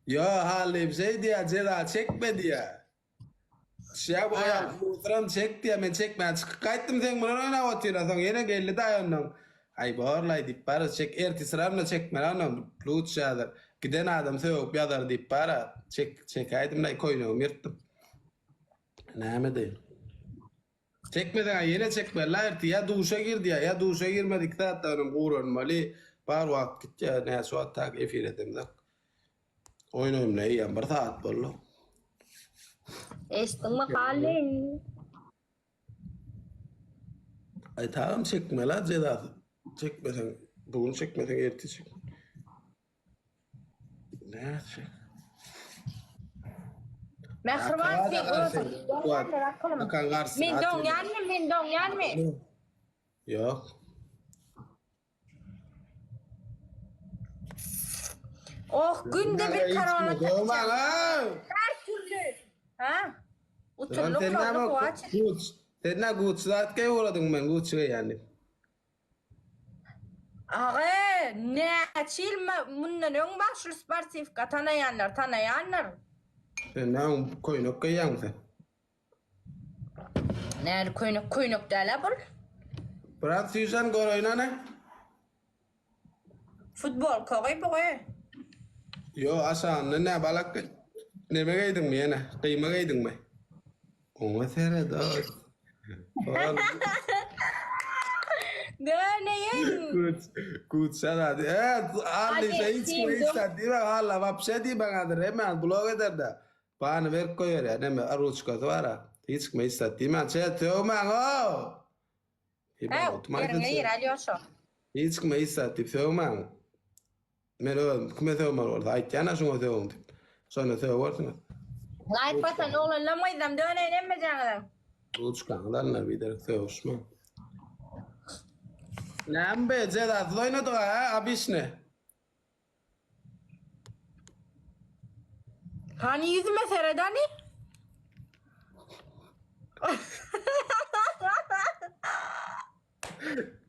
Ýo, Hally şeý diýýär, jeza çekme diýýär. Şeýa bu aýal musyram çek diýýär, men çekmän çykyp gaýtdym seň bilen oýnap otyra, soň ýene geldi daýy ondan. Aý borlaý diýip bara çek, ertisiramda çekmeli ondan luç ýazar. Giden adam sögüp ýazar diýip bara çek çekäýdim-laý köýnegimi ýyrtdym. Näme edeýin. Çekmeseň ýene çekmeli ertir ýa duşa gir diýýär, ýa duşa girmez 2 saatdan öň guranmaly. Bar wagt gitýär, näçe wagt tak efir edemzok. Oýun oýunla eýýäm 1 saat boldy. Eşitdiňmi Hally? Aý tagam çekmeli jezasy. Çekmeseň, bu gün çekmeseň ertir çek. Näçe? Mähriban sen özüň. Men doňýanmy, men doňýanmy? Ýok. Oh, günde bir korona takacağım. Her türlü. Ha? Uturluk Sen näme Gucci? Sen ne Gucci zat geý ugradyň men Gucci geýýän diýip. Aga, näçe ýyl mundan öň bar şul sportiwka tanaýanlar tanaýandyr. Sen näme köýnek geýýäňmi sen? Näli köýnek köýnek däl-ä bul. Brat süýşen göreýin hany. Futbolka goý bu goý. Ýo aşagynda nä balak neme geýdiňmi ýene? Gyýma geýdiňmi? Oňa seret oý. Döneýin. Guç, guç zady. E, Alli Hadi, şey hiç kim hiç dön- zat diýme, Alla wapşe diýme häzir hemen blok eder-de. Bany berip goýberýär, neme ruçkasy bar-a. Hiç kime hiç zat diýmän, çe, sögmäň, o! Hä, ýeriňe gir Alýoşa. Hiç kime hiç zat diýip sögmäň. Men özüm kime sögmeli bolsa aýtýan-a şuňa sögüň diýip. Şonda sögersiňiz. Laýk basan oglanlam gyzlam döneýin hemmejaňyzyň. Ruçkaňyzy alynlar biderek sögüşmäň. Näme be, jezasyz oýnadyk-a, hä, obişne. Hany ýüzüme seret hany.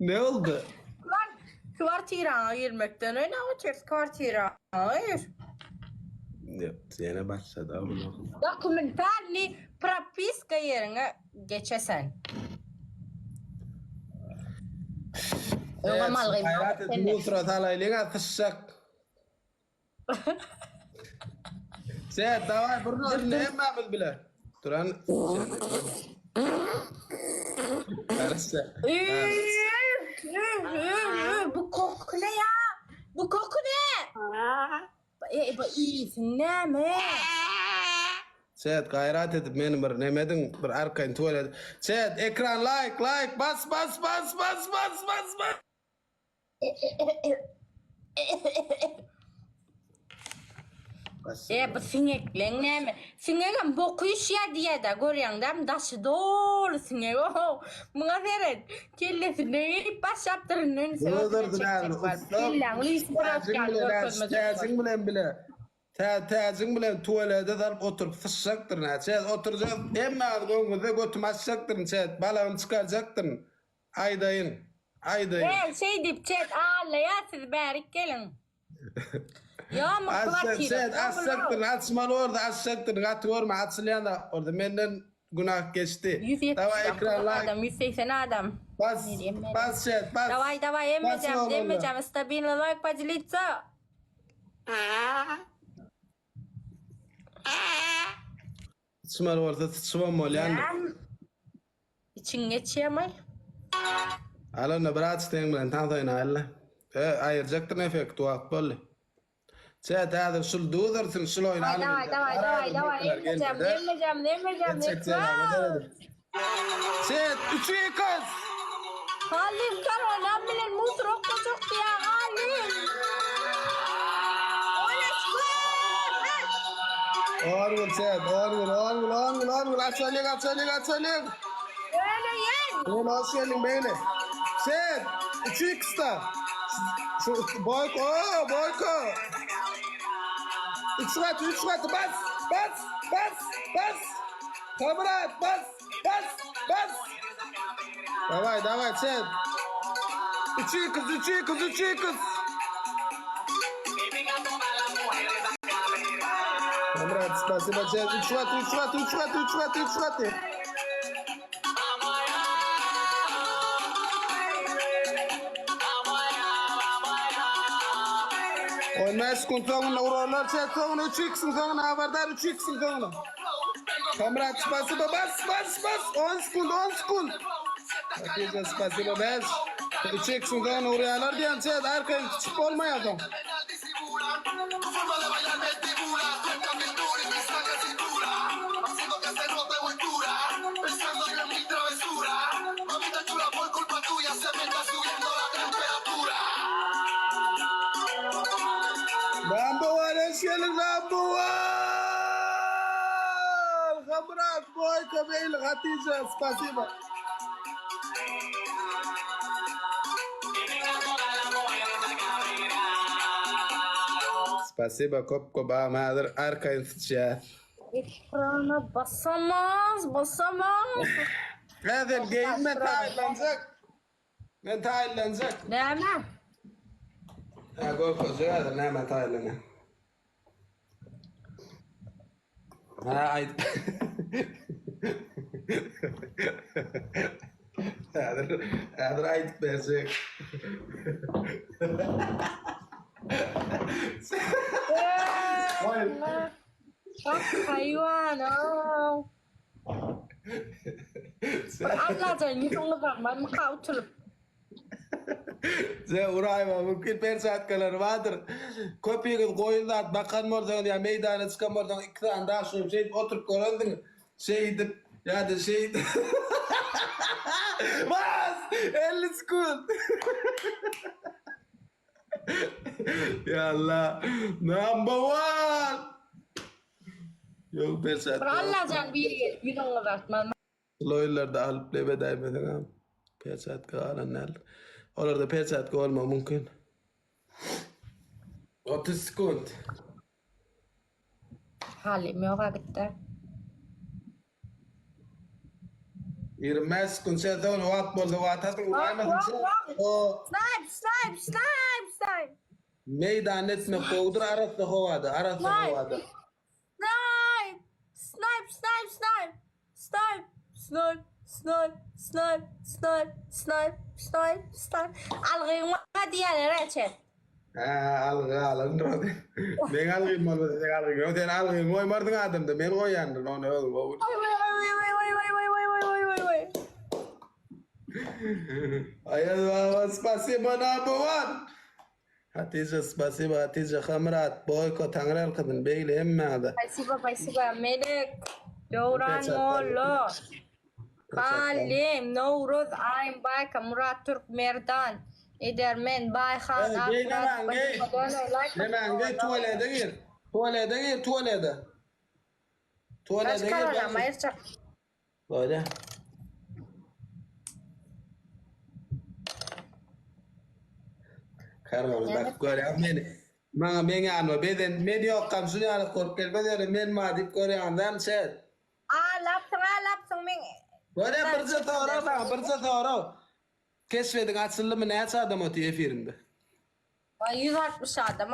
Ne oldu? Lan kwartiraňa girmekden öýne otyrs kwartiraňa gir. Ýok, ýene başlady bunu. Dokumentalny propiska ýeriňe geçe sen. Öňem algym Gaýrat et, musura salaýlyň a syçjak. Sen daway bir nol hemmämiz bile. Duran. Karışsa. Bu koku ne ya? Bu koku ne? E, bu iýsin näme? Çet gaýrat edip meni bir neme ediň bir arkaýyn tuwalet. Çet ekran like like bas bas bas bas bas bas bas. E bu siňekleň näme? Siňegem boky üşýär diýýär-dä, görýäň-dämi, daşy doly siňek. Oho, muňa seret. Kellesine girip başlapdyr, indi ünsi özüne çekjek bar. Kelläň lüýsi Täjiň bilen, täjiň bilen bile. Tä täjiň bilen tuwelede salyp oturyp syçjakdyryn hä. Çet oturjak, hemmäňiziň öňüňizde götümi açjakdyryn çet, balagymy çykarjakdyryn. Aýdaýyn. Aýdaýyn. Gel şeý diýip çet allaýar siz bärik geliň. Ýa mu kwartira. Çet açjakdyryn, açmaly bolsa açjakdyryn, gaty görme açylýan zat bolsa menden günah geçdi. Daway ekran 179 adam, 180 adam. Bas, bas çet, bas. Daway daway emmejam, emmejam, stabilno like podelиться. Sıçmaly bolsa sıçybam bolýandyr. Içiň geçýämaý. Al onda bir aç seň bilen tans oýnaýly. E, aýyrjakdyryn effekti wagt boldy. Çet häzir şul duzursyn şul oýnaly. Daway daway daway daway emmejam, emmejam, emmejam. Çet 3 2 Halim koronam bilen musur oklajak diýä Halim. On gül çet, on gül, on gül, on gül, on gül. Açalyk, açalyk, açalyk. Öleýin. Beýle hoş geldiň beýle. Çet, 3 x-da. Şu boýko, boýko. 3 gat, 3 gat, bas, bas, bas, bas. Kamrat, bas, bas, bas. Daway, daway, çet. 3 x, 3 x, 3 x. Kamrat, spasibo, çet. Üç gaty, üç gaty, üç gaty, üç gaty, üç gaty. On beş sekund soňunda urarlar çet soňuna üç iksiň soňuna habardar üç iksiň soňuna. Kamrat spasibo bas bas bas 10 sekund 10 sekund. Hatice spasibo bas. Üç iksiň soňuna urýarlar diýen çet arkaýyn kiçik bolmaýar soň. Number one hoş gelin number one. Hamrat Boyka Beyli Hatice spasibo. Spasibo köp köp agam häzir arkaýyn syçýas. Ekrana basamaz, basamaz. Häzir geýinme taýynlanjak. Men taýynlanjak. Näme? Ha görkezjek häzir näme taýynlanýan. Ha aýt. Häzir häzir aýdyp berjek. Bak haýwan-ow. Bir Allajan ýüzüň gyzarmazmyka utulyp. Sen uraýma mümkin perçatkalary bardyr. Köpüňiz goýun zat bakan bolsaňyz ýa meýdana çykan bolsaňyz iki sany daş goýup şeýdip oturyp görensiň. Şeýdip ýa-da şeýdip. Bas! 50 sekunt. Ýa Allah. Number one. Ýok perçatka. Bir Allajan biri gelip ýüzüňi gyzartmaz. Loýlarda alyp lebedäýmeseňem perçatka galan däldir. Olarda perçatka bolmagy mümkin. 30 sekunt. Halym ýoga gitdi. 25 sekunt sen soň wagt bolsa wagt atyň uraýmasyn sen. O Snipe, snipe, snipe, snipe. meýdan etmek gowudyr arassa howada, arassa howada. Snipe! Snipe, snipe, snipe! Snipe, snipe, snipe, snipe, snipe, snipe, snipe, snipe. Algyň bar diýýärler äçe. Hä, algy alandyr o. Meň algym bolmasa seň algyň ýok. Sen algyňy goýmardyň adamda, men goýýandyryn ony özüň gowy. Oý oý oý oý oý oý oý oý oý oý oý oý. Aýaz baba spasibo number one. Hatija spasibo Hatija Hamyrat Boýko Taňryýalkasyn beýle hemmäňize. Spasibo spasibo Melek Döwran Molla Halim Nowruz Aýym Baýka Murat Türk Merdan Edermen Baýhan Akmyrat Nemäň geý tualede gir tualede gir tualede tualede gir Bolýa. Kargony dakyp görýän meni. Maňa meň ýanyma beden men ýokkam şuny ýaly bolup gelmez ýöne men bar diýip görýän däl şet. Alapsyň alapsyň meň. Bolýa birje sorag saňa birje sorag. Keşbediň açyldymy näçe adam otyr efirinde? 160 adam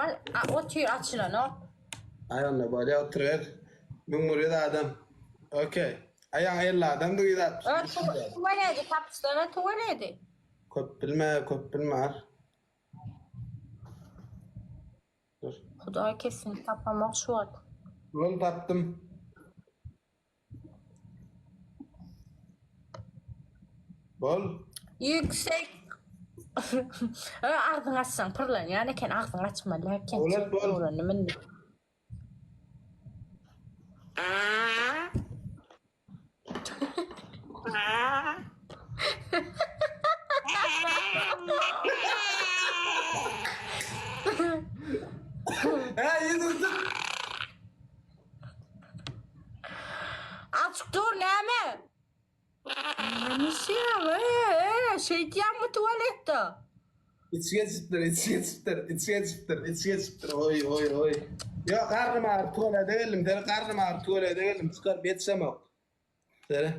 otyr açylanok. Aý onda bolýa oturyber. 1100 adam. Okey. Aý ýaňy 50 adamdy 160. Tüweledi tapyşdana tüweledi. Köp bilme köp bilme al. Dur. Hudaý kessin tapamok şu wagt. Ol tapdym. Bol. Yüksek. Agzyňy açsaň pyrlanýan eken, agzyňy açmaly eken. Döwlet bol. Öwrendim indi. Hä, ýüzüňi tut. Açyk dur näme? Näme işýäň? Şeýdýäňmi tualetde? Içi geçipdir, içi geçipdir, içi geçipdir, içi geçipdir. Oý, oý, oý. Ýok, garnym agyryp tualete geldim. Seni garnym agyryp tualete geldim. Çykaryp ýetişemok. Seni.